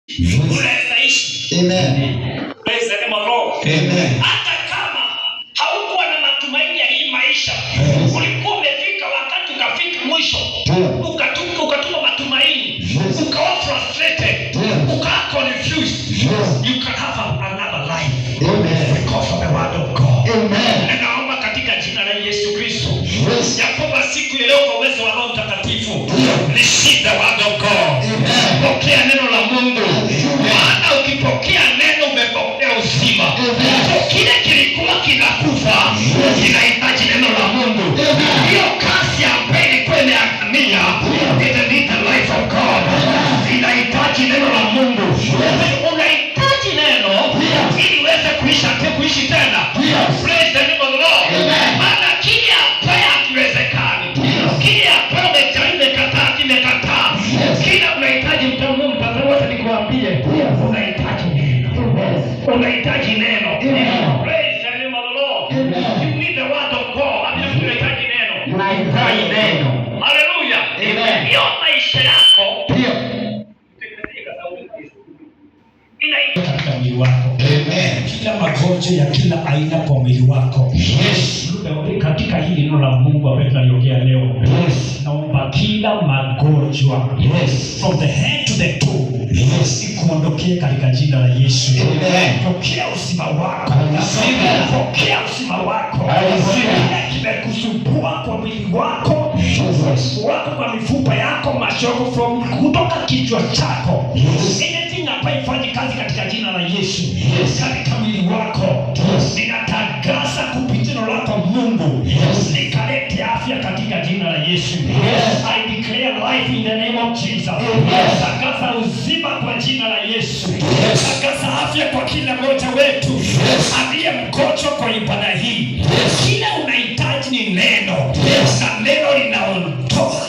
Unaweza ishi. Amen. Praise the name of the Lord. Amen. Hata kama haukuwa na matumaini ya hii maisha, ulikuwa umefika wakati ukafika mwisho, ukatuma matumaini, ukawa frustrated, ukawa confused, you can have another life Amen. Because of the word of God. Amen. Na naomba katika jina la Yesu Kristo ya kwamba siku ya leo, kwa uwezo wa Roho Mtakatifu, receive the word of God. Amen. Pokea neno la Mungu, maana ukipokea neno umepokea uzima. Amen. So kile kilikuwa kinakufa kinahitaji neno la Mungu. Amen. Hiyo kazi ambayo ilikuwa imeangamia, it need the life of God. Inahitaji neno la Mungu. Unahitaji neno ili uweze kuishi tena. Praise the name of the Lord. Amen. Maana kile ambaye hakiwezekani, kile ambaye umejaribu, imekataa, kimekataa, kile unahitaji, mtamu mtazamo, wacha nikuambie, unahitaji neno. Unahitaji neno. Amen. Praise the name of the Lord. Amen. You need the word of God. Ambia mtu, unahitaji neno. Unahitaji neno. Haleluya. Amen. Hiyo maisha yako inahitaji katika mwili wako, Amen. Kila magonjwa ya kila aina kwa mwili wako, katika hili neno la Mungu ambayo tunaliongea leo, naomba kila magonjwa from the head to the toe ikuondokee katika jina la Yesu. Amen. Pokea uzima wako, I receive it. Pokea uzima wako. I receive it. Kile kimekusumbua kwa mwili wako Jesus. wako, kwa mifupa yako, macho yako, from kutoka kichwa chako, anything ambayo haifanyi kazi, katika jina la Yesu, katika mwili wako, ninatangaza kupitia neno lako Mungu, likalete afya katika jina la Yesu. I declare life in the name of Jesus. Tangaza uzima kwa jina la Yesu. Tangaza afya kwa kila mmoja wetu aliye mgonjwa kwa ibada hii. Kila unahitaji ni neno, na neno linaondoa.